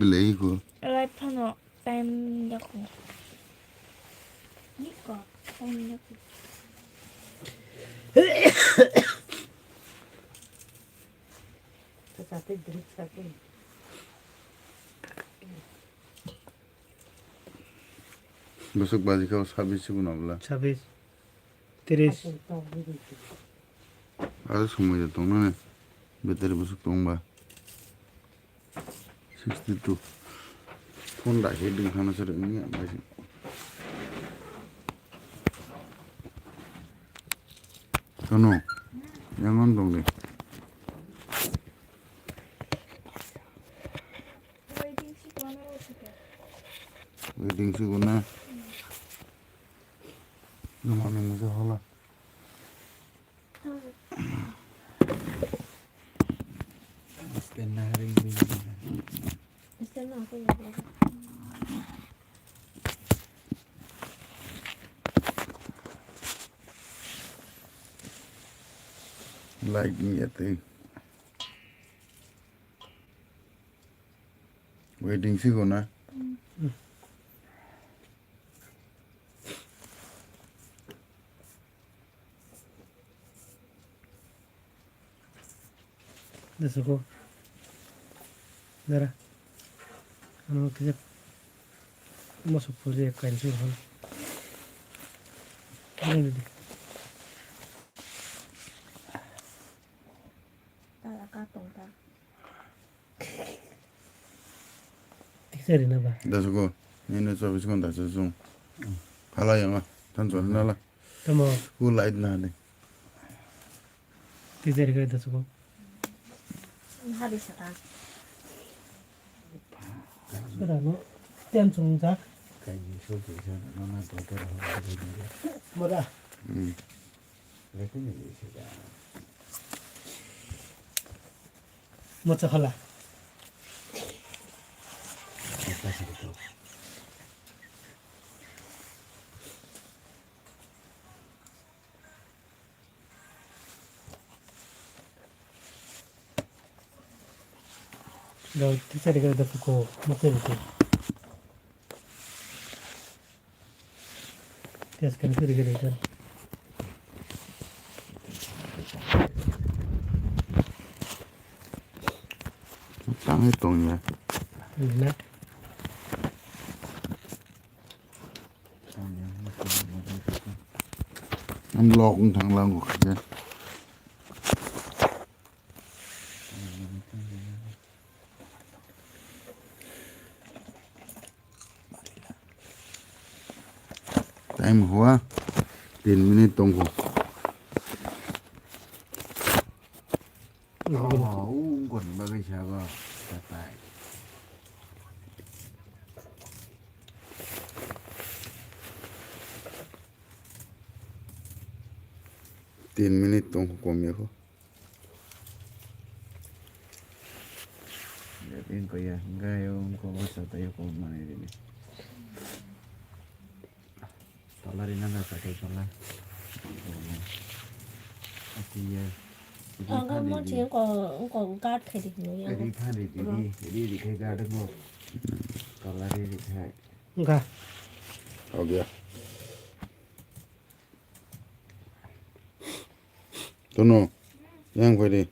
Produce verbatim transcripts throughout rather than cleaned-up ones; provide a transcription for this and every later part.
Belai ko. Live phano time yako. Niko time yako. Bwswk baji kha o sabbish chikon abla. Sabbish, tris. Aro somoi da tongnani. Battery bwswk tongba. Sixty two. Phone da he ding khana sir ini ya, bai. Kono? Yang on dong ni. Waiting si kono. Waiting si kono. Nung ani musa hola. Like ni ati. Waiting si kono. Dasuko. Dara. Ano kisa. Mosok phulje kain su hon. Ano didi. Tala ka tong ta. Tiksa rina ba. Dasuko. Nini chobbish ghonta se sung. Hala yang ah. Tan chori nala. Tamo. School light na de. Tiksa rina dasuko. Hari saka. Sura no. Tiam chung jak. Kaini so jisa no na to to. Mora. Hmm. Mocha khala. Dau, tiksa rikha da suko, mocha rikha. Test kan suri gari kan. Tang he tong ya. Na. Ang lok wng thang lang kok khe. Time hua tin minute tongkho. Oh, ungkon bagwi sago tatai. Tin minute tongkho komyakho. Jadi engko ya, enggak ya, engko masa tayo ko mana ini. Tola ri nanda pakai tola. Aku ya. Aga mo je ko ko guard khai di no ya. Ri khai di di di di khai guard mo. Tola ri ri khai. Ga. Ho gaya. Tono, yang phai di.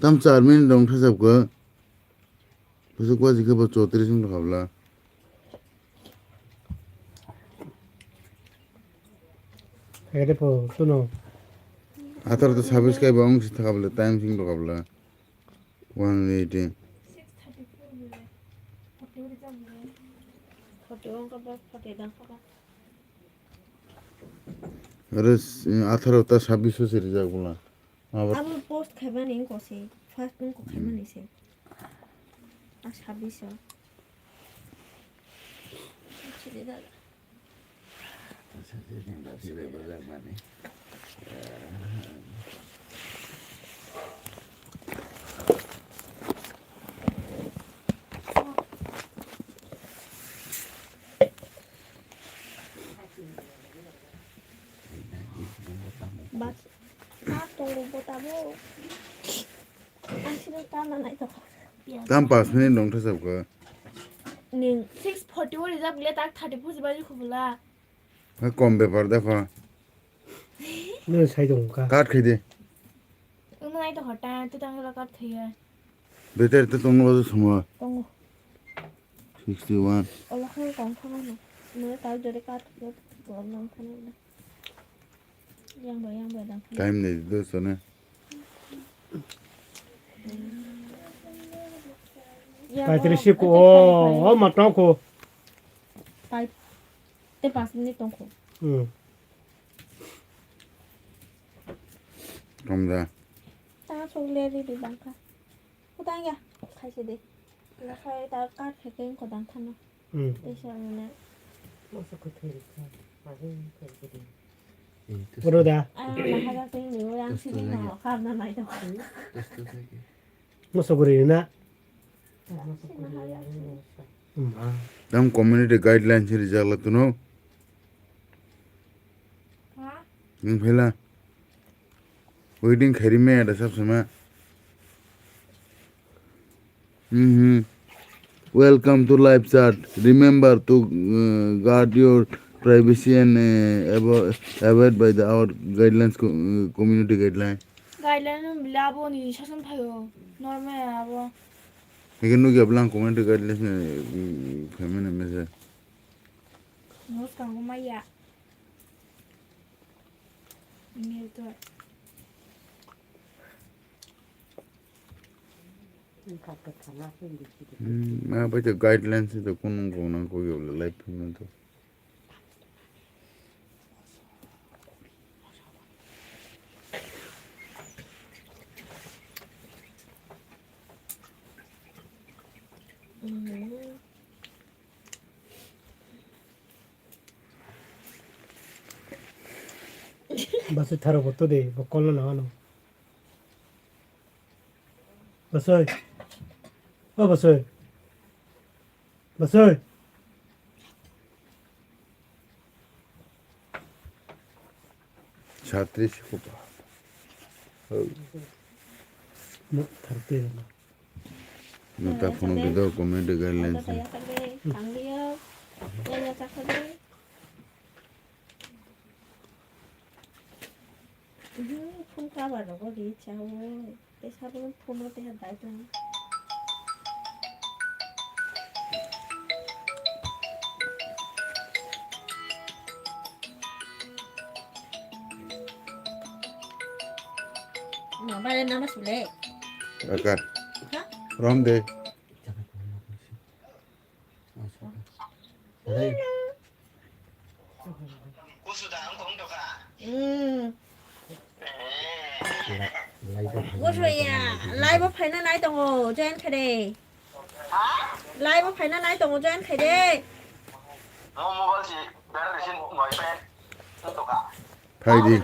Tam char minute dong thasap ko. Bwswk waji khe bo chowtris wng rwkha bwla. Ede po, tono. Atharo to sabis kai bo wng si thakha bwla, time sing rwkha bwla. One eighty. Aro atharo ta sabbish se rijak bwla. Abo post khaimani wngkha se, first wngkha khaimani se. A sabbish o. Bas, bas tongo bo tabuk. Ang sini tana nai to. Tam pas minute dong thasap kha. Ning six forty o rijak le tak thirty four jibai khubula. Ha, kom bepar dekho. Nwng sai tong kha. Cut khai di. Nwng nai to hota, tu tang la cut khai ya. Better to tong lo sumo. Tongo. Sixty one. Ola khe kong kha no. Nwng ta jore cut khai, kong nang kha no. Yang ba, yang ba dang. Time ni do so na. Yang ba, paitris ko, o, o matang ko. Pai. Te pas minute tong ko. Hmm. Kamda. Ta sok le ri di bang kha. Ko tang ya. Khai se de. La khai ta cut khai ke ko dang kha no. Hmm. Tei se ang ne. Masa kwthwi rwkha, masa kwthwi rwkha. Oro da. Ang naha jak tei ni, ang sini no, kar na nai to. Masa kwrwi na. Ma. Tam community guidelines rijak la tuno. Ha? Nwng phaila. Waiting khairi me ada sab sama. Mhm. Welcome to live chat. Remember to, uh, guard your privacy and, uh, avo-, abide by the our guidelines, co-, uh, community guideline. Guideline no bila abo ni sasan phayo. Normal abo. Hingke nugya blang community guidelines ni, mm, family message. Nos kang maya. Email to. Hmm, ma bai to guidelines to kunung kunung ko yo life payment to. Basui tharo bo to de, bo kolno nangano. Basui. O Basui. Basui. Satris ko ba. No, tharte na. No ta phone ke do community guidelines. Phone cover rogo ri chao. Tei saboni phone o tei dai tong. Ma bare nama sule. Aka. Ha? Rom de. Kusu da ang tong doka. Hmm. Kusu ya, live o phaina nai tongo, join khaide. Ha? Live o phaina nai tongo, join khaide. Mo mobile si, dara resin noi pen. Tong doka. Phaidi.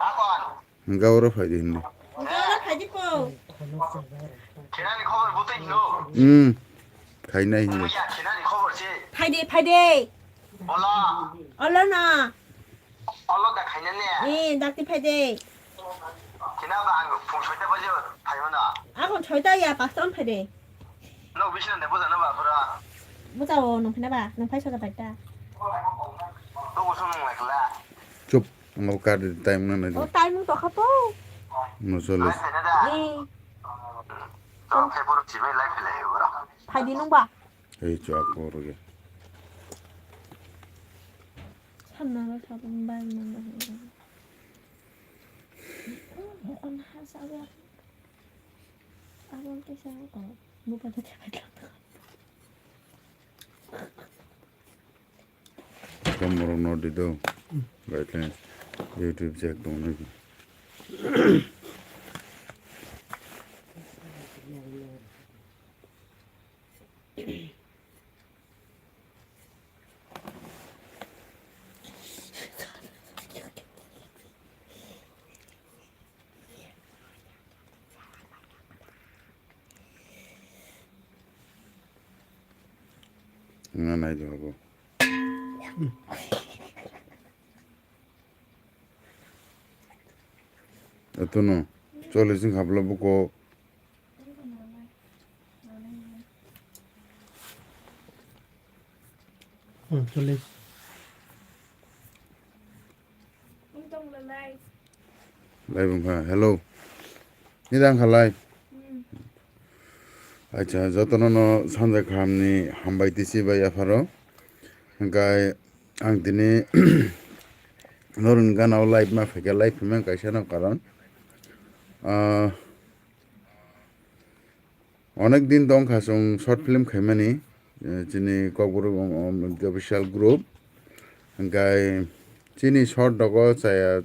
Akon. Hingke oro phaidi hindi. Hingke oro phaidi po. Khenani khobor butui hino. Hmm. Khainai hindi. Khenani khobor se. Phaidi, phaidi. Olo. Olo na. Olo da khainani. Eh, dakti phaidi. Khena ba ang phung soita baje phaimana. Akon soita ya, paston phaidi. No bisna ne buja na ba pura. Buja o, nung phina ba, nung phai soja paita. To buja nung lekla. Chup. Ang kar di time na nai. O time to kha to. No chole. Ni. Tong khe boro chibai lai philai bro. Phaidi nung ba. Ei chwak boro ge. Sanna ba sabun bai nang ba. Kon ha sa ba. Abon ke sa ko. Bu pa ta. Kamoro no di do. Guidelines. YouTube check dong na. Nga nai di hobo. Atono, chole sing habla buko. Hmm, tulis. Live wngkha, hello. Ni dang kha live. Acha, jotono no sanjak hamni hambai tisi bai apharo. Hingkai ang tini norokni gana o live ma phaikha, live phaiman kaisa no karon. Ah, Onek din tong kha chwng short film khaimani, eh, chini Kokborok, um, um, official group. Hingkai chini short dogo chaya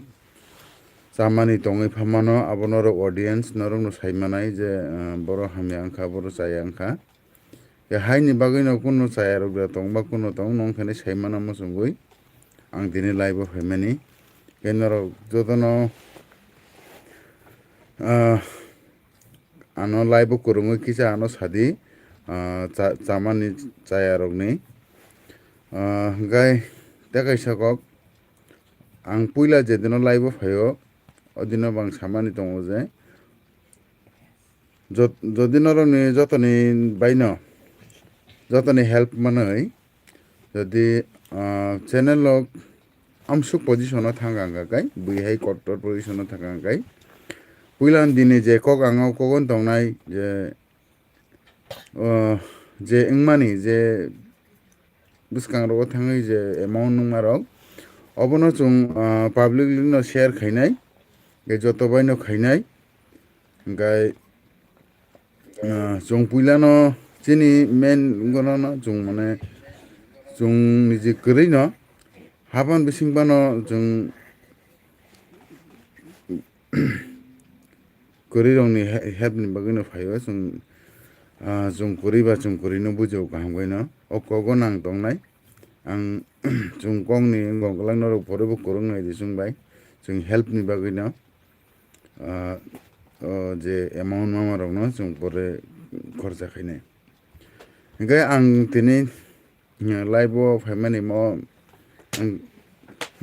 chamani tongwi phamano, abo norok audience norokno sai manai je, eh, boro hamya wngkha, boro chaya wngkha. Ke haini bagwino kuno chaya rok da tongba kuno tong, nong khani sai mana muchungwi ang tini live o phaimani. Ke norok jotono, ah, Ano live o kwrwngwi kisa ano sadi, ah, cha-, chamani chayarokni. Ah, hwnkhe tei kaisa kok, ang puila je dino live o phaio, o dino bo ang samani tongo je, jot-, jodi norokni jotoni baino, jotoni help manwi, Jodi, ah, channel o amsuk position o thang ang kha kai, bui hai kotor position o thang ang kai. Puila dini je kok ang o kok on tongnai je, ah, je wngmani je bwskang rogo thangwi je amount nungma rok, obono chwng, ah, publicly no share khainai, je joto bai no khainai. Hingkai, ah, chwng puilano chini main wngkha no chwng mane chwng niji kwrwino hapan bising phano chwng kwrwirokni he-, help ni bagwino phaio chwng, ah, chwng kwrwi ba chwng kwrwino bujio kaham khaino o kogo nang tongnai ang chwng kokni wngkha kwlak norok pore bo kwrwng nai di chwng bai chwng help ni bagwino. Ah, o je amount mama rokno chwng pore khorcha khainai. Hingke ang tini, eh, live o phaimani mo, ang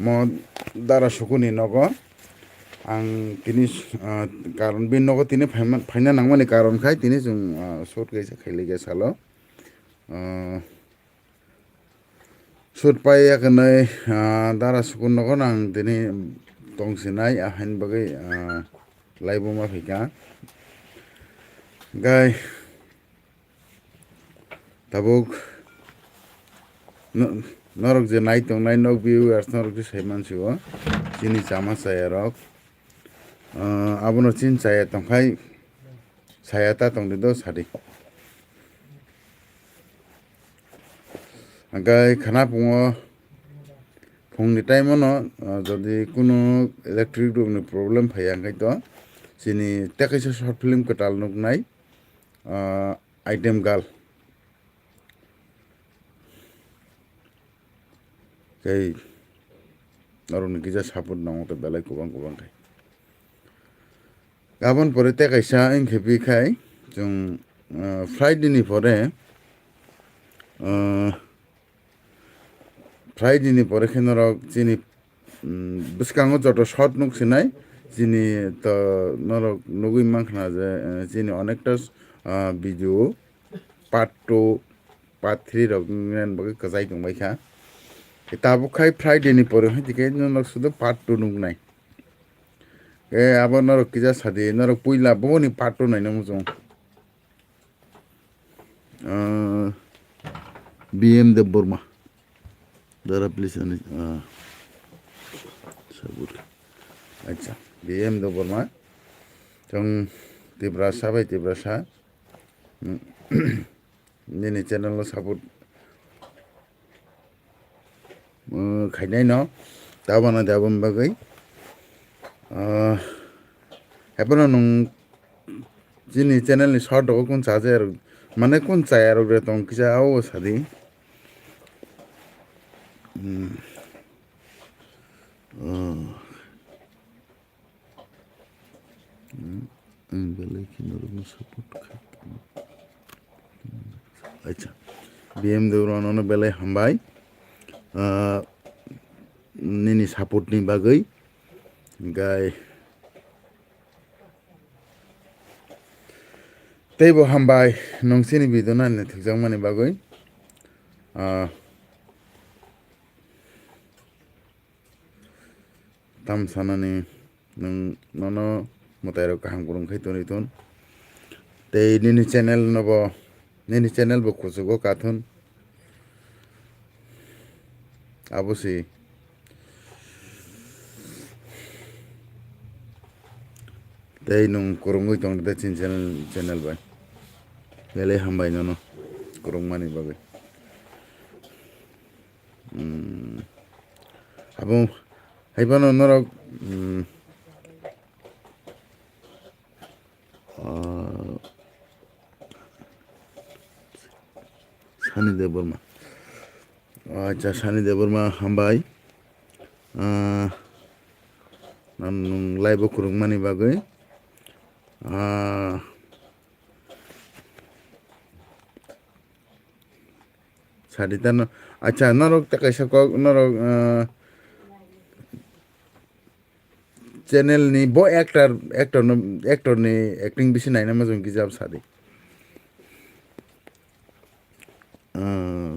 mo dara sukuni nogo. Ang tini, ah, karon bini nogo tini phaima-, phaina nangmani karon khai tini chwng, ah, short kaisa khailaiya salo. Ah, Sut pai ya kwnwi, ah, dara sukun nogo nang tini tong sinai, ahaini bagwi, ah, live o ma phaikha. Gai tabuk no-, norok je nai tongnai nok viewers norok je sai mansio chini chama chaya rok, ah, abono chini chaya tongkhai. Saya ta tongdi do sadi. Hingke khana pungo phungni time o no, ah, jodi kunu electric rok ni problem phaiya hingke to chini tei kaisa short film kwtal nuknai, ah, Item Girl. Tei norokni kisa support nango tei belai kwbang kwbang khe. Aboni pore tei kaisa wngkhe bwkhai chwng, ah, Friday ni pore, ah, Friday ni pore khe norok chini, mm, bwskango joto short nuk sinai chini to norok nugui mankha je, eh, chini onekta, ah, video part two, part three rok wngna bagwi kwchai tongbaikha. Tabuk khai Friday ni pore hai tike norok sudo part two nuknai. E abo norok kisa sadi, norok puila boni part two naina muchung. Ah, B M Debbarma. Dara please ani, ah, sabur. Acha, B M Debbarma. Chwng Tiprasa bai Tiprasa. Hmm. Nini channel no support, uh, khainai no. Tabana de aboni bagwi. Uh, haiphano nwng chini channel ni short rogo kun chajakya rok, mane kun chaya rok de tong kisa o sadi. Hmm. Uh. Hmm, ang belai khe norokno support kha. Acha, B M Debbarma nono belai hambai. Ah, nini support ni bagwi. Gai. Teibo hambai, nwng chini video no naithokjakmani bagwi. Ah, tam sanani nwng nono mwtairok kaham kwrwng khai tonwi thun. Tei nini channel no bo, nini channel bo kuchugo kathun. Abo si. Tei nwng kwrwngwi tong de chini channel, channel bai. Belai hambai nono kwrwngmani bagwi. Hmm. Abo haiphano norok, hmm, ah, Sani Debbarma. Acha, Sani Debbarma, hambai. Ah, nwng live o kwrwngmani bagwi. Ah, Sadi tano. Acha, norok ta kaisa kok, norok, ah, channel ni bo actor, actor no, actor ni acting bisi naina majung kisa sadi. Ah,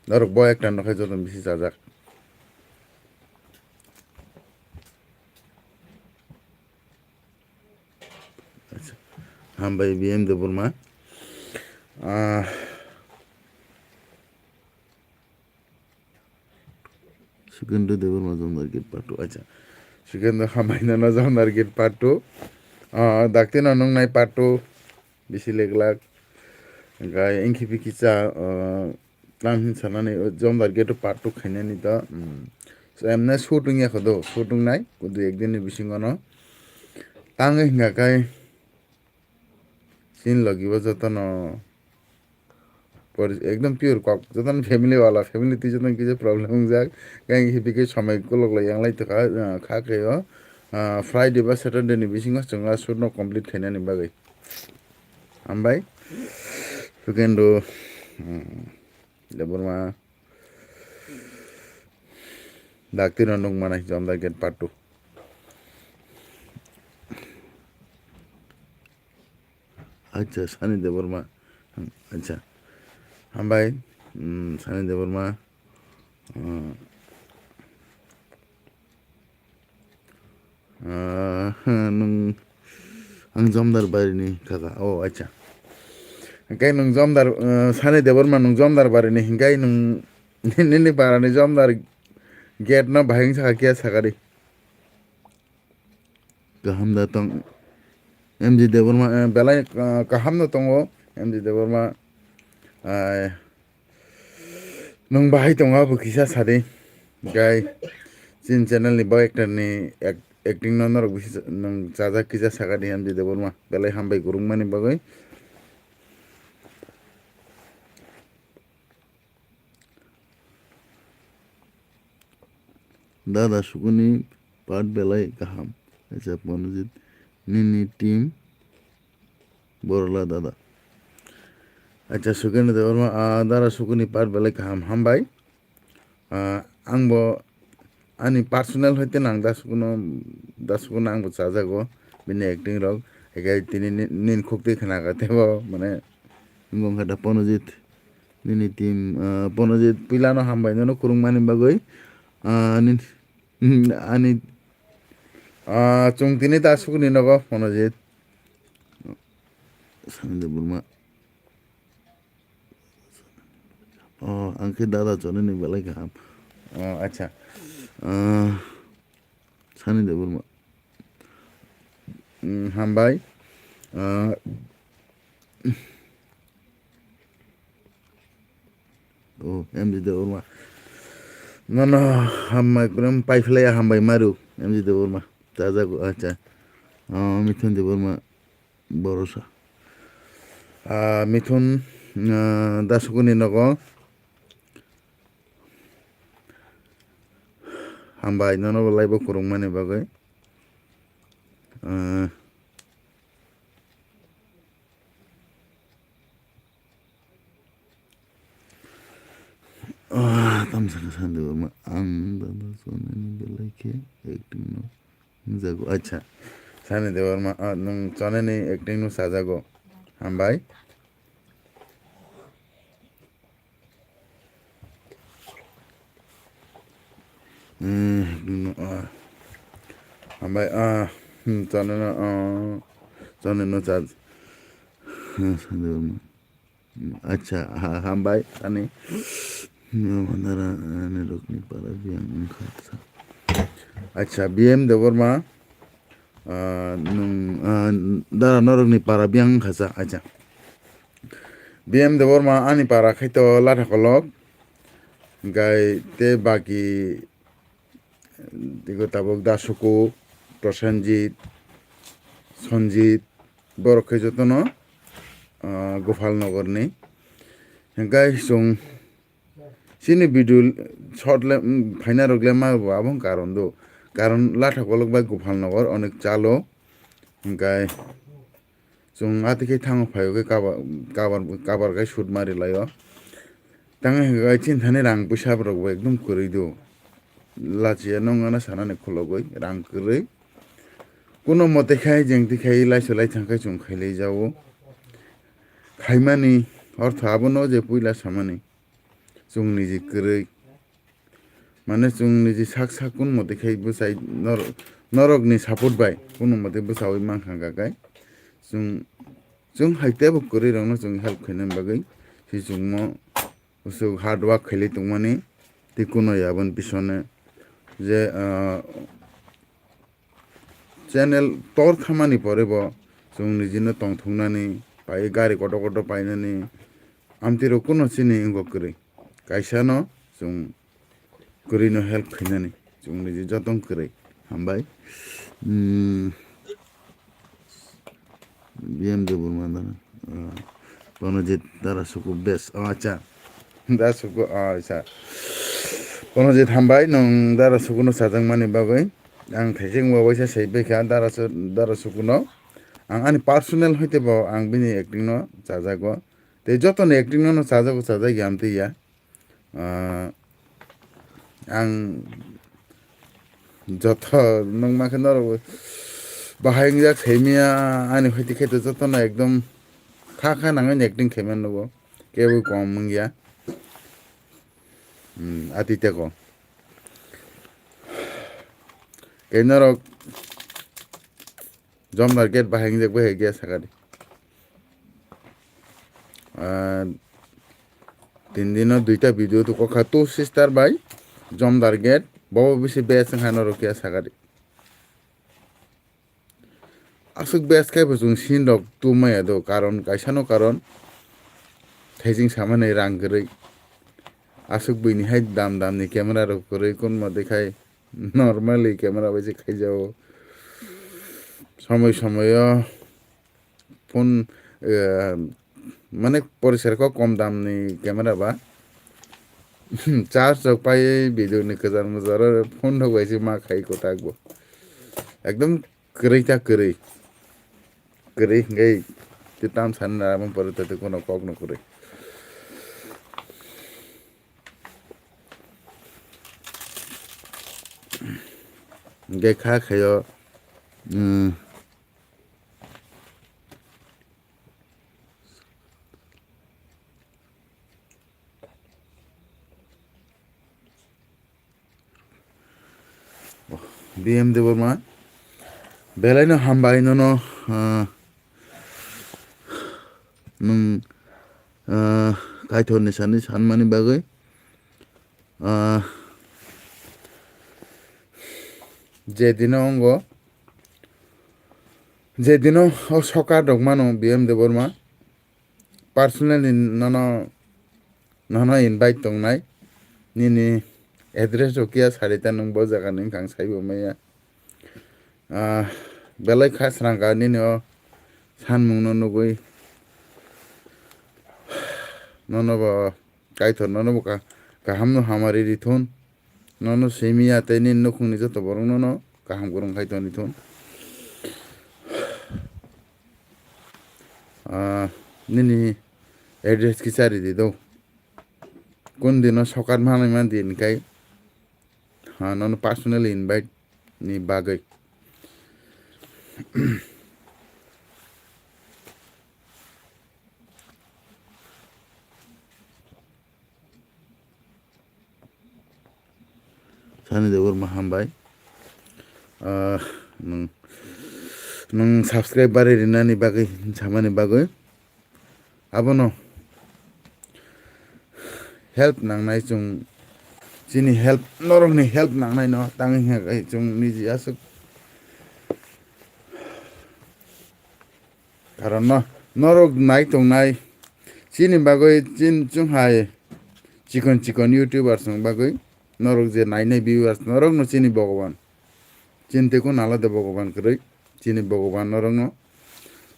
norok bo actor no khai joto bisi chajak. Acha. Hambai B M Debbarma. Ah, Sukendra Debbarma Jomdar Gate Part two. Acha. Sukendra hambai nono Jomdar Gate Part two. Ah, dakti no nung nai Part two. Bisi leglak. Gai engkhi bikhi cha, ah, tang hin sanani, o Jomdar Gate Part two khainani to. Hmm. So, emne shooting ya khodo, shooting nai. Kudu ek din ni bisingo no. Tang hinga kai. Sin logi bo jotono pori-, ekdom pure kok, jotono family wala, family twi jotono kisa problem wngjak. Khe hibi khe somoi kolok lai yang lai tongkha, ah, kha khe o, ah, Friday ba Saturday ni bisingo chwng a shoot no complete khainani bagwi. Hambai. Sukendra, hmm, Debbarma. Dakti no nung manai Jomdar Gate Part two. Acha, Sani Debbarma. Hmm, acha. Hambai, hmm, Sani Debbarma. Hmm. Ah, nwng ang Jomdar Bari ni kaka. Oh, acha. Hingkai nwng Jomdar, ah, Sani Debbarma nwng Jomdar Bari ni, hingkai nwng nini para ni Jomdar gate no bahai wngsa kha kiya sakari. Kaham da tong M G Debbarma, eh, belai, ah, kaham no tongo M G Debbarma. Ah, nwng bahai tongo abo kisa sadi. Gai chin channel ni bo actor ni ac-, acting no norok bisi nwng chajak kisa sakadi M G Debbarma. Belai hambai kwrwngmani bagwi. Dada Sukuni part belai kaham. Acha Pranojit nini team borola dada. Acha Sukendra Debbarma, ah, Dada Sukuni part belai kaham hambai. Ah, ang bo ani personal hoite nang Dada Sukuno, Dada Sukuno ang bo chajago bini acting rok. Eke tini ni-, nin khukti khna ka tebo mane wngkha da Pranojit. Nini team, ah, Pranojit puila no hambai nono kwrwngmani bagwi. Ah, nin-, ani, ah, chwng tini ta sukni nogo Pranojit. Sani Debbarma. Oh, ang khe Dada Chonani belai kaham. Oh, acha. Ah, Sani Debbarma. Hmm, hambai. Ah, oh, M G Debbarma. Nono hambai kwrwng paiphlaiya hambai maru, M G Debbarma. Chajago, acha. Oh, Mithun Debbarma, Borosa. Ah, Mithun, ah, Dada Sukuni nogo. Hambai, nono bo live o kwrwngmani bagwi. Ah, Ah, tam sakha Sani Debbarma, ang Dada Chonani belai khe acting no wngjago. Acha, Sani Debbarma, ah, nwng Chonani acting no sajago. Hambai. Hmm, ah. Hambai, ah, hmm, channel no, ah, channel no charge. Acha, ha-, hambai, ani. Nirok ni para biyang wngkha. Acha, B M Debbarma, ah, nung, ah, dara norok ni para biyang wngkha cha, acha. B M Debbarma ani para khai to Latha Kolok, gai te baki Tei tabuk Dasuku, Prosenjit, Sonjit, borok khe jotono, ah, Gopal Nogor ni. Hingkai chwng chini video short le, mm, phaina rok le ma bo abo wng karon do. Karon Latha Kolok bai Gopal Nogor onek chalo. Hingkai Chwng ati khe thango phaio khe kabar, kabar, kabar khe shoot mari laio. Tang hai khe chini thani rang puisa rok bo ekdom kwrwi do. Lachiya nong ano sanani khulogwi rang kwrwi. Kuno mote khai jeng ti khai laisa lai thang khai chwng khailai jao. Khaimani ortho abono je puila samani. Chwng niji kwrwi. Mane chwng niji sak sak kun mote khai bwsai nor-, norok ni support bai kun mote bwsaui mankha hwnkha kai. Chwng, chwng hai teibo kwrwi rokno chwng help khaina bagwi si chwngmo usuk hard work khailai tongmani tei kuno ya aboni pisone je, ah, channel tor thamani pore bo chwng nijino tongthoknani, pai gari kotor kotor painani, amtwi rok kuno chini wngkha kwrwi. Kaisa no chwng kwrwi no help khainani, chwng niji jotong kwrwi. Hambai. Hmm. B M Debbarma dana. Ah, Pranojit Dara Suku best. Oh, acha. Dara Suku, oh, acha. Pranojit hambai, nwng Dara Suku no sajak mani bagwi. Ang thaising bo waisa sai bai kha Dara Su-, Dara Suku no. Ang ani personal hoite bo ang bini acting no chajago. Tei joto ni acting no, no chajago, chajak ya amtwi ya. Ah, ang joto nungma khe norok bahai wngjak khaimya, ani hwiti khe to jotono ekdom kha kha nangwi acting khaimani nugo, kebo kom wngya. Hmm, ati teko. Tei norok Jomdar gate bahai wngjak bahai khe sakadi. Ah, tin dino duita video tu kokha two sister bai Jomdar gate bobo bisi best wngkha norok khe sakadi. Aswk best khe bo chwng scene rok tu maya do karon kaisa no karon thaijing samani rang kwrwi. Aswk buini hai dam dam ni camera rok kwrwi kun mote khai. Normally camera bai se khaijao. Somoi somoio phone, eh, mane porisar kok kom dam ni camera ba. Charge rok pai video ni kwchar mwchar phone rok bai se ma khai kwtak bo. Ekdom kwrwi ta kwrwi. Kwrwi hwnkhe tei tam sani nana bw pore tei kono kok no kwrwi. Hwnkhe kha khaio, mm, B M Debbarma, belai no hambai nono, ah, nwng, ah, Kaitor ni sani sanmani bagwi. Ah, je dino ongo, je dino o sokar rok mano B M Debbarma, personally nono, nono invite tongnai, nini address rok kiya sari ta nwng bo jaga ni wngkha ang saibo maya. Ah, belai kha srangka nini o sanmung no nugwi nono bo Kaitor nono bo ka-, kaham no hamari rithun. Nono simi ya tei nini nukhung ni joto borok nono kaham kwrwng khai toni thun. Ah, nini address kisa ridi do. Kun dino sokat manwi man din kai. Ha, nono personally invite ni bagwi. Ani debor ma hambai. Ah, nwng, nwng subscribe bari rinani bagwi, samani bagwi. Abono help nangnai chwng, chini help, norokni help nangnai no, tangwi hwnka khe chwng niji aswk. Karon no, norok nai tongnai, chini bagwi, chin, chwng hai chikon chikon YouTubers ni bagwi, norok je nainai viewers, norok no chini Bhogoban. Chini tei kun alada Bhogoban kwrwi, chini Bhogoban norok no.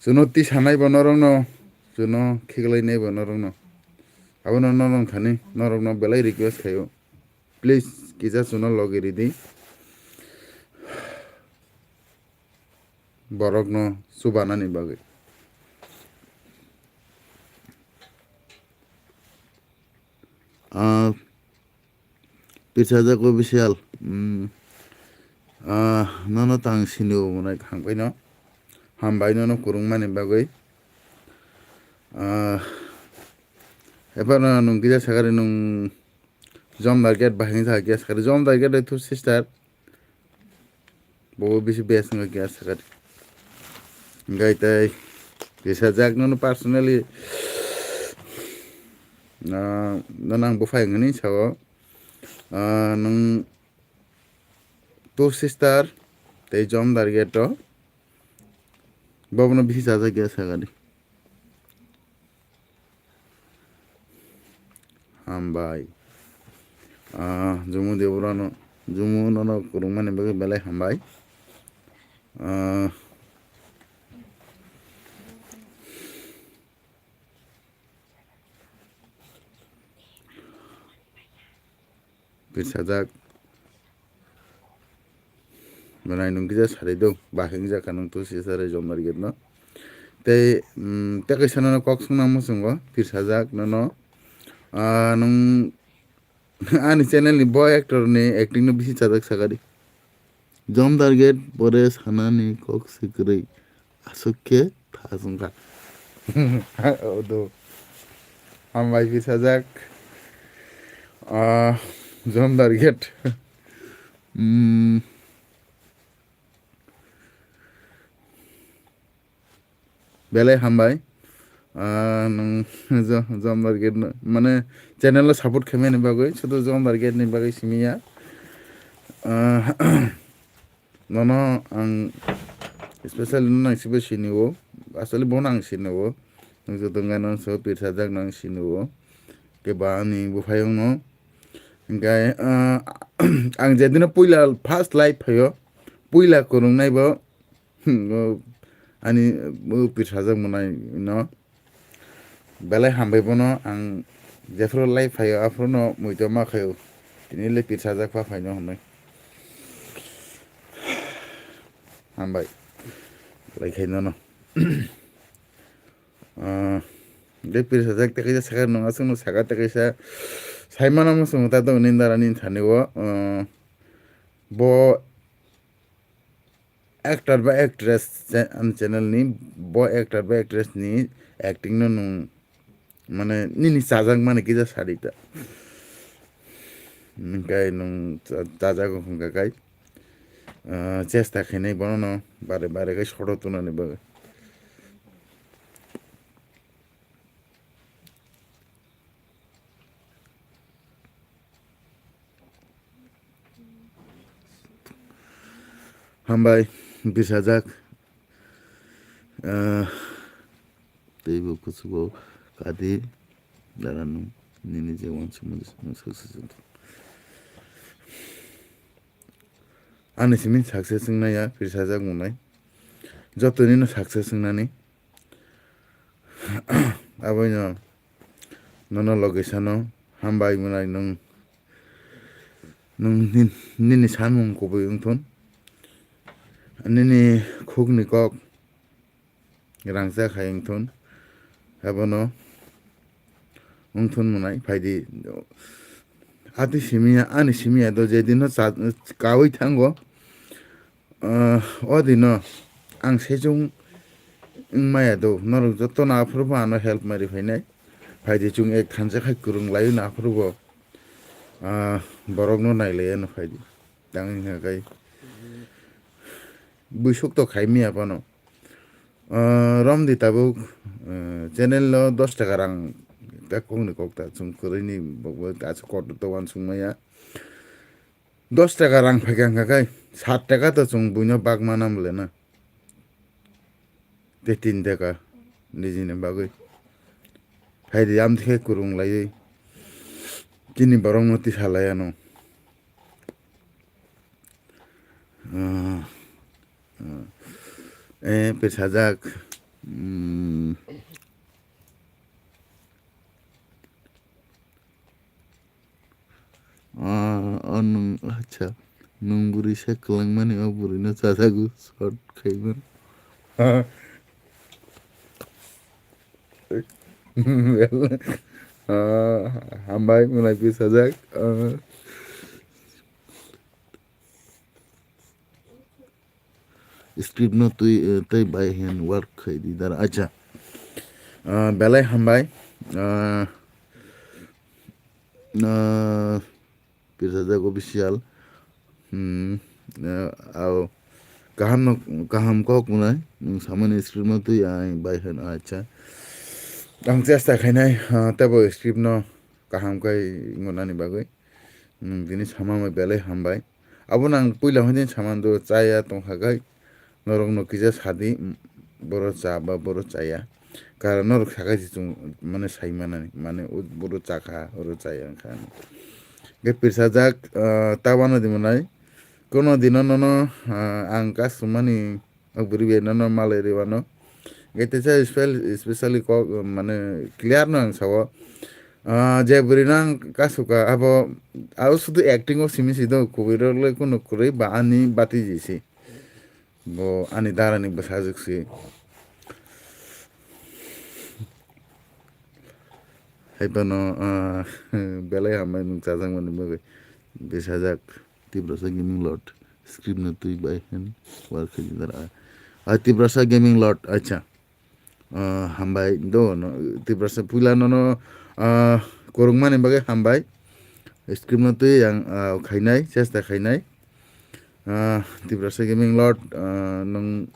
Chwngno tisanai bo norok no, chwngno khiklai nai bo norok no. Abono norok thani, norok no belai request khaio. Please, kisa chwngno logi ridi. Borokno chubanani bagwi. Ah, Pirsajak official, mm, ah, nono tang sinio mwnai khangpai no. Hambai nono kwrwngmani bagwi. Ah, ephano nwng kisa sakari nwng Jomdar gate bahai wngkha kisa sakari. Jomdar gate two sister. Bo bisi best wngkha kisa sakari. Hingkai tei Pirsajak nono personally, ah, nono ang buphai wngkha ni sao. Ah, nwng two sister tei Jomdar gate o. Bobono bisi chajak kisa sakari. Hambai. Ah, Jumu Deborano, Jumu nono kwrwngmani bagwi belai hambai. Ah, Pirsajak. Belai nwng kisa sari do, bahai wngjakha nwng two sister Jomdar gate no. Tei, mm, tei kaisa nono kok swngnang muchungo, Pirsajak nono. Ah, nwng ani channel ni bo actor ni acting no bisi chajak sakari. Jomdar gate pore sanani kok se kwrwi. Aswk khe thas wngkha. Odo. Hambai Pirsajak. Ah, Jomdar gate. Mm. Belai hambai. Ah, nwng jo-, Jomdar gate no, mane channel o support khaimani bagwi, sudu Jomdar gate ni bagwi simi ya. Ah, nono ang specially nono ang sibo sinio, actually bono ang sinio. Nwng joto wngkha nono so Pirsajak no ang sinio. Khe ba ani buphayung no. Hingkai, ah, ang jedino puila first live phaio, puila kwrwngnai bo, Hmm, o ani, o Pirsajak mwnai no belai hambai bono ang jephru lai phaio aphuru no muitu ma khaio. Tini le Pirsajak pha phaino hwnwi. Hambai. Lai khai nono. Ah, de Pirsajak tei kaisa sakha nung aswk no sakha tei kaisa saimano muchungo ta tongo nini dara nini thani o. Ah, bo actor ba actress cha-, ani channel ni bo actor ba actress ni acting no nwng mane nini chajak mani kisa sadi ta. Hingkai nwng cha-, chajago hwnkha kai, ah, chesta khainai bono no bare bare kai soto tunani bagwi. Hambai, Pirsajak. Ah, teibo kuchugo kadi dara nung nini je wansukmani success wngthung. Ani simi success wngnai ya, Pirsajak mwnai. Joto nino success wngnani. Aboino nono logisano hambai mwnai nwng, nwng nin-, nini samung kubui wngthun. Nini khukni kok rangchak hai wngthun. Abono wngthun mwnai phaidi. Ati simiya, ani simiya do jedino cha-, kawi thango. Ah, o dino ang sejong wngmaya do, norok jotono aphuru bo ano help mari phainai. Phaidi chwng ek thansa khai kwrwng laio na aphuru bo, ah, borokno nailaiya no phaidi. tangwi hwnka khe. Buisuk to khaimya phano. Ah, romdi tabuk, ah, channel o dos taka rang, ta kokni kok ta chwng kwrwini bo, bo ta aswk kotor to uansukmaya. Dos taka rang phaikha hwnka khe, sat taka to chwng buino bak mana mole na. Tei tin taka nijini bagwi. Phaidi amtwi khe kwrwng laiwi. Chini borokno tisa lai anw. Ah, ah. Eh, pesajak. Hmm. Ah, oh, nwng, acha. Nwng bwrwi se kwlwngmani, o bwrwino chajago, short khaimano. Ah, hambai, mwnai pesajak. Ah. Script no twi, eh, tei by hand work khai di dara. Acha. Ah, belai hambai. Ah, ah, Pirsa Jack official. Hmm, ah, au. Kaham no, kaham kok mwnai. Nwng samani script no twi ai by hand. Acha. Ang chesta khainai, ah, tebo script no kaham kai ngonani bagwi. Nwng tini sama mai belai hambai. Abono ang puila hwnwi saman do chaya tongkha kai. Norokno kisa sadi, mm, boro cha ba boro chaya. Karon norok sakai se chwng mane sai manani, mane o boro chakha, oro chaya wngkha. Hwnkhe Pirsa Jack, ah, ta uanadi mwnai. Kono dino nono, ah, ang kasumani O bwrwi bai nono malai rwi mano. Hwnkhe teisa special-, specially kok, mane clear no ang sao. Ah, je bwrwi no ang kasuka abo, abo sudu acting o simi si do, kubui rok le kunu kwrwi ba ani bati ji si. Bo ani dara ni bwsajwk si. Hai phano, ah, belai hambai nwng chajakmani bagwi bwsajak. Tiprasa Gaming Lord, script no twi by hand work khaijak dara. Ah, Tiprasa Gaming Lord, acha. Ah, hambai do no, Tiprasa puila nono, ah, kwrwngmani bagwi hambai. Script no twi ang, ah, khainai, chesta khainai. Ah, Tiprasa Gaming Lord, ah, nwng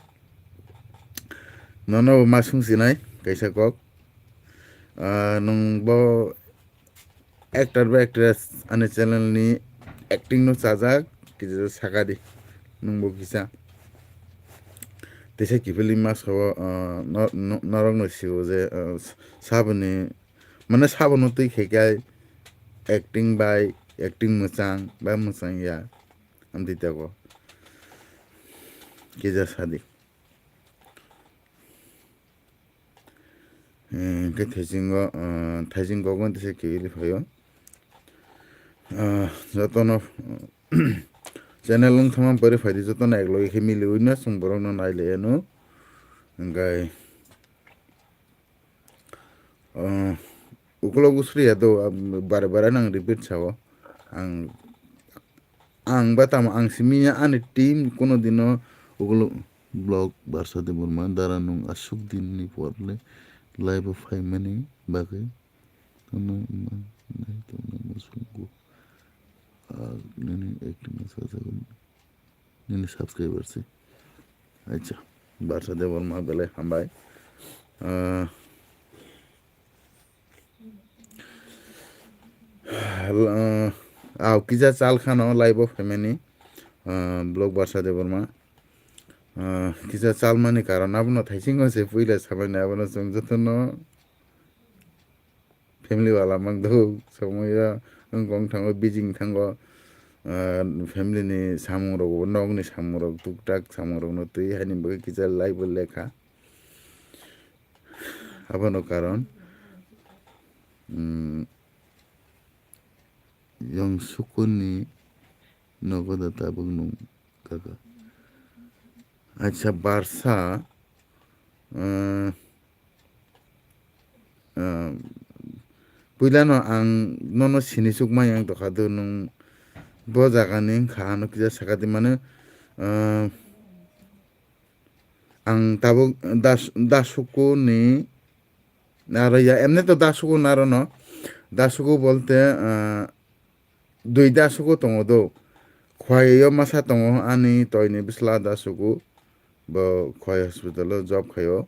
nono bo ma sung sinai kaisa kok. Ah, nwng bo actor ba actress ani channel ni acting no chajak, kisa saka di, nwng bo kisa. Teisa kiphilwi ma sao, ah, no-, no-, norok no sio je, ah, saboni, mane sabono twi khe kai acting bai, acting mwchang ba mwchang ya, amtwi tei ko kisa sadi. Eh, hwnkhe thaisingo, ah, thaising kokno tisa kiphilwi phaio. Ah, jotono, channel wngthoma pori phaidi, jotono eklogi khe miliwi no chwng borokno nai lai anw. Hwnkhe, ah, ukolog usri ya do, ah, bare bare nang repeat sao. Ang Ang ba tamo ang simi ya ani team kono dino ugulo. Blog Barsa Debbarma dara nwng aswk din ni por le live o phai mani bagwi ano ma nai tongna muchungo. Ah, nini acting no sajagwi nini subscriber se. Acha, Barsa Debbarma belai hambai. Ah, Hal-, ah, ah, kisa chal khano live o phaimani, ah, blog Barsa Debbarma. Ah, kisa chalmani karon abono thaisingo se puila samani abono chwng jotono family wala mang do, somoyo wngkong thango, bijing thango, ah, family ni samung rok, nokni samung rok, tuktak samung rok no twi haini bagwi kisa live o lekha. Abono karon, mm, Yong Sukuni nogo da tabuk nung kaka. Acha Barsa, eh, eh, puilano ang nono sini sukmai ang tokha do nung bo jaga ni wngkha ano kisa sakha di mane, eh, Ang tabuk das-, dasuku ni naro ya, emne to dasuku naro no. Dasuku bolte, ah, dui dasuku tongo do. Khwai o masa tongo ani toini bwsla da suku, bo Khwai hospital o job khaio.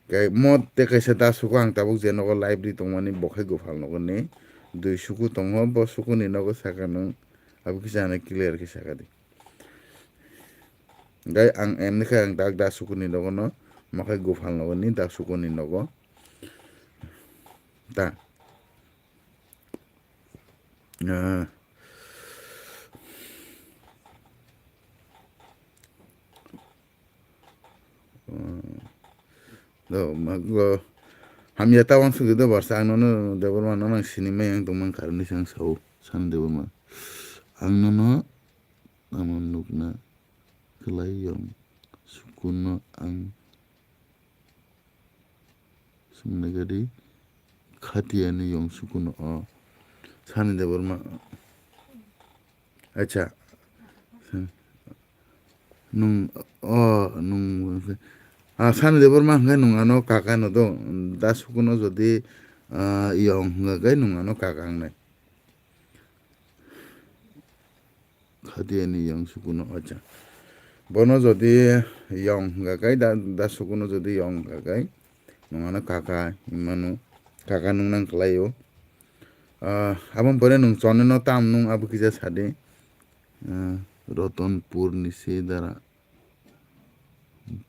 Khe mo tei kaisa da suku ang tabuk je nogo live ri tongmani bo khe Gopal nogo ni dui suku tongo, bo suku ni nogo saka nwng abo kisa ano clear khe saka di. Gai ang emni khe ang dak da suku ni nogo no, mo khe Gopal nogo ni da suku ni nogo. Ta. Ah. Hmm. Do, ma, go. Hamya ta wansuk do barsa ang nono Debbarma no nang sini mai ang tongmang karni sang sao, san Debbarma. Ang nono tamo nukna khlai yong sukuno ang Sumnagari khatiyani yong sukuno o Sani Debbarma. Acha. Nung o nung ah, Sani Debbarma hwnkhe nung ano kaka no do. Da sukuno jodi ah, yong hwnkhe nung ano kaka wngnai. Khatiyani yong sukuno acha. Bono jodi yong hwnkha kai da, da sukuno jodi yong hwnkha kai nwng ano kaka hinmano, kaka nung nang kwlaio. Ah, aboni pore nwng choneno tam nung abo kisa sadi. Ah, Rotonpur ni se dara.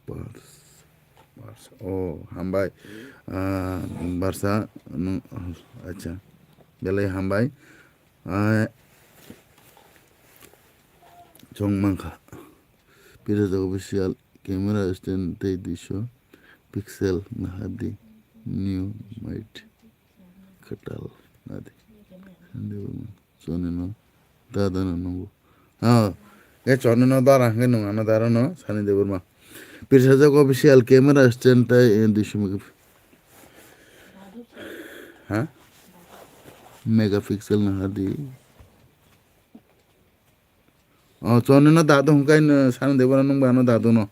Bars-, Barsa. Oh, hambai. Ah, Barsa, nung, acha. Belai hambai. Ah, chong mangkha. Pira jago official camera stand tei duiso pixel nahadi new might khatal nadi. Sande bama. Choneno dada no nungo. Ha, e choneno dara hwnkhe nung ano dara no Sani Debbarma. Pirsa jago official camera stand tai, eh, duiso megap-, ha? Megapixel no hadi. Oh, choneno dadu hwnkhe no Sani Debbarma nung ba ano dadu no.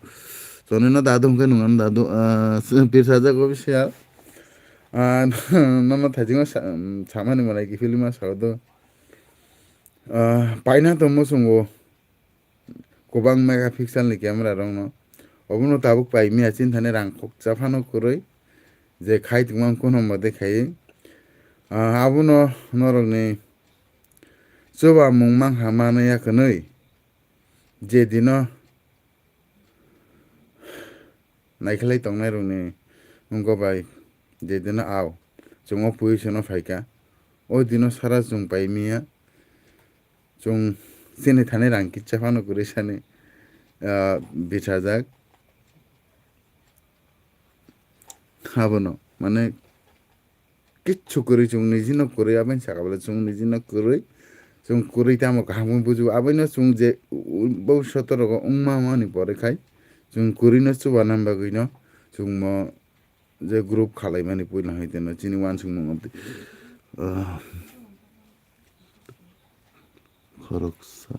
Choneno dadu hwnkhe nung ano dadu. Ah, pirsa jago official. Ah, nono thaijingo sa-, samani malai ki film a sao do. Ah, paina tongmo chwngbo kwbang megapixel ni camera rokno. Obono tabuk paimya chini thani rang khoksa phano kwrwi je khai tongma kono mode khai. Ah, abono norokni chubamung mankha manwi ya kwnwi je dino naikhlai tongnairokni wngkha bai, je dino au chwng o position-o phaikha, o dino sara chwng paimiya, chwng chini thani rang kitsa phano kwrwi sani, ah, bisajak. Abono, mane, kichu kwrwi chwng nijino kwrwi, aboni saka bwle chwng nijino kwrwi, chwng kwrwi tamo kaham wng buju, aboino chwng je u-, u-, bobishoto rogo wngma mani pore khai chwng kwrwino chubanani bagwino chwngmo je group khalaimani puila hai teno chini uansukmung abdi, ah, khoroksa.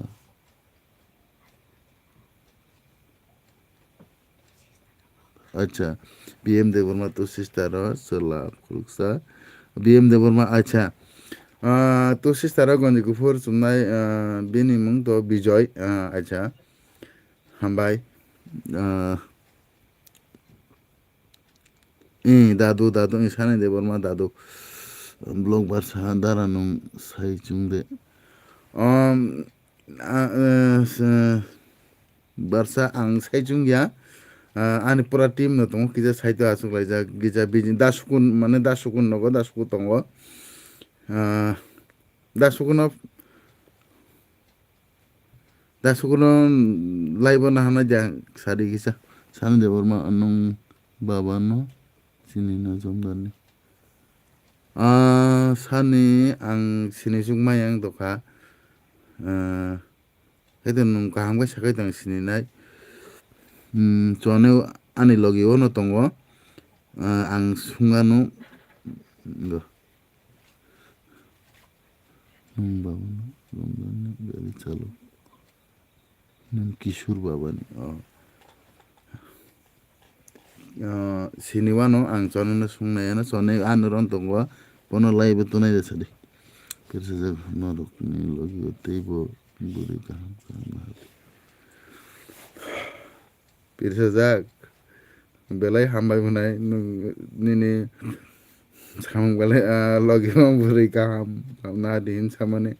Acha, B M Debbarma two sister o chwla khoroksa. B M Debbarma, acha. Ah, two sister o gonji kuphur chumnai, ah, bini mung to Bijoy, ah, acha. Hambai. Ah, eh, dadu, dadu, eh, Sani Debbarma dadu. Blockbuster dara nung sai chungde. Um, ah, eh, se-, Barsa ang sai chungya, ah, ani pura team no tongo, kisa saito achuk laijak, kisa bini dasukun, mane dasukun nogo, dasukun tongo. Ah, dasukuno, dasukuno laibo nahana jang sadi kisa. Sani Debbarma anung baba no sini na jomdani. Ah, sani ang sini suk mayang dokha. Ah, Kaitor nwng kaham khe sakai tong sininai. Hmm, chwngno ani logi ono tongo. Ah, ang sungano. Go. Nwng babano, nwng babano gari chalo. Nwng Kishore babani. Oh. Ah, sini wano ang choneno sung nai ano chonai ano ron tongo, bono laibo tonai de sadi. Persajak norokni logi o teibo Bwrwi kaham kaham nahardi. Pirsajak, belai hambai hwnai nwng nini samung belai, ah, logi o bwrwi kaham nahardi hin samani.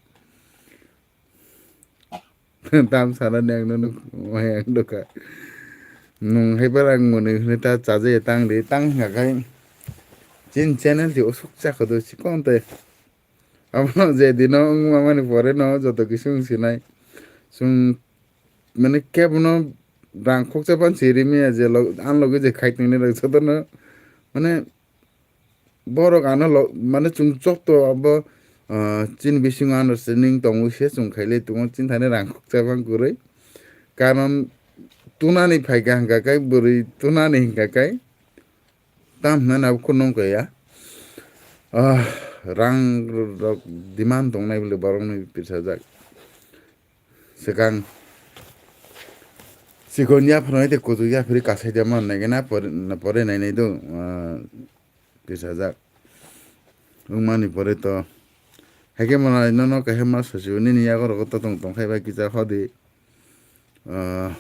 Tam sana ni ang nono wahai ang doka. Nwng hai bar ang mwnwi hwnwi ta chaja ya tang di, tang hwnka khai. Chini channel ti usuk chakhodo chikon te. Abono je dino wngma mani pore no joto kisu wng sinai. Chwng mane kebono rang khoksa pan siri miya je log-, ang logi je khai tongni rok jotono mane borok ano lo-, mane chwng joto abo, ah, chini bisingo understanding tongwi se chwng khailai tongo, chini thani rang khoksa bang kwrwi. Karon tunani phaikha hwnkha khe, bwrwi tunani hwnkha khe, tam hwnani abo khoroknwi wngkha ya. Ah, rang rok demand tongnai bwle borokni pirsajak. Swkang chikon yaphano tei kuchuk yaphiri kasai de man nai gana pore, pore nai nai do, ah, tisajak. Wngmani pore to haikhe mwnai nono kaisa ma sosi nini yago rogo totong tong khai bai kisa hodi, ah,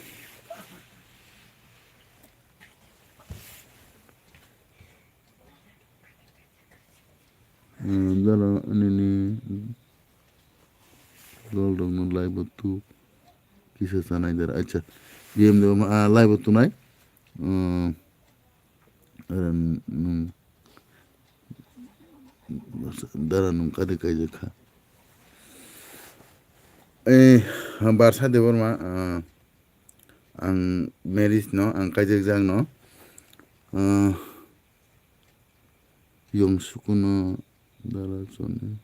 Hmm, jara nini dol rok no live o tu kisa chanai dara. Acha, B M W ma, ah, live o tunai. Hmm, aro nung dara nung kadi kaijak kha. Eh, Barsa Debbarma, ah, ang marriage no ang kaijak jak no. Ah, Yong sukuno dara chone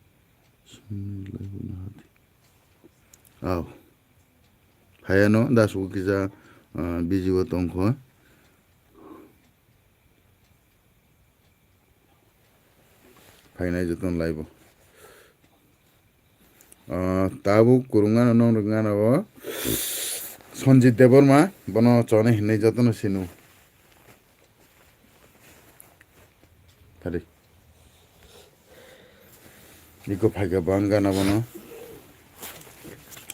songni laibuna hadi. Aw. Hayano da suku kisa, ah, busy o tongkho. Phainai jotono laibo. Ah, tabuk kwrwngano nong rwngano bo Sanjit Debbarma, bono chonai hinwi jotono sinu. Tadi. Iko phaikha bang gana bono.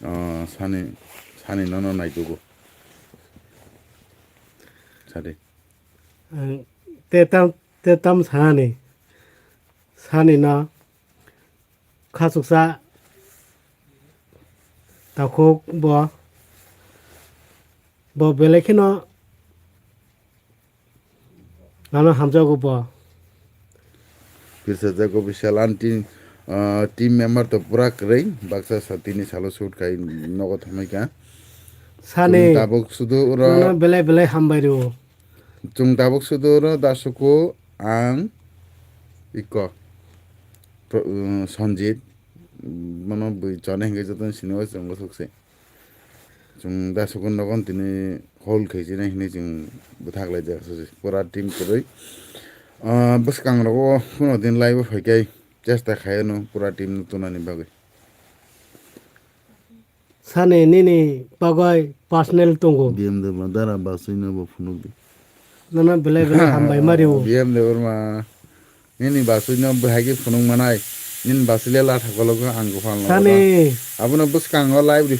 Ah, sani, sani nono naitugo. Sadi. Ang te tam, te tam sanani. Sani no. Khachuksa takhuk bo, bo belai kheno ano hamjago bo. Pirsa jago bisial an team, ah, team member to pura kwrwi, baksa sa tini salo shoot khai nogo thangwi kha. Sani, chwng tabuk sudu oro nono belai belai hambai rwo. Chwng tabuk sudu oro Dasuku ang iko pro-, um, Sanjit, bono bui chonai hwnkhe jotono sini o chwng bwswk se. Chwng Dasuku nogo tini hol khaisini hinwi chwng bwthak laijak se pura team kwrwi. Ah, bwskang rogo phano din live o phaikai chesta khaiyano pura team no tunani bagwi. Sani nini bagwi personal tongo. B M Debbarma dara basui no bo phunuk di. Nono belai belai hambai mario. B M Debbarma nini basui no bahai khe phunuk manai. Nini basui le latha kologo ang gopal no. Sani. Abono bwskango live report.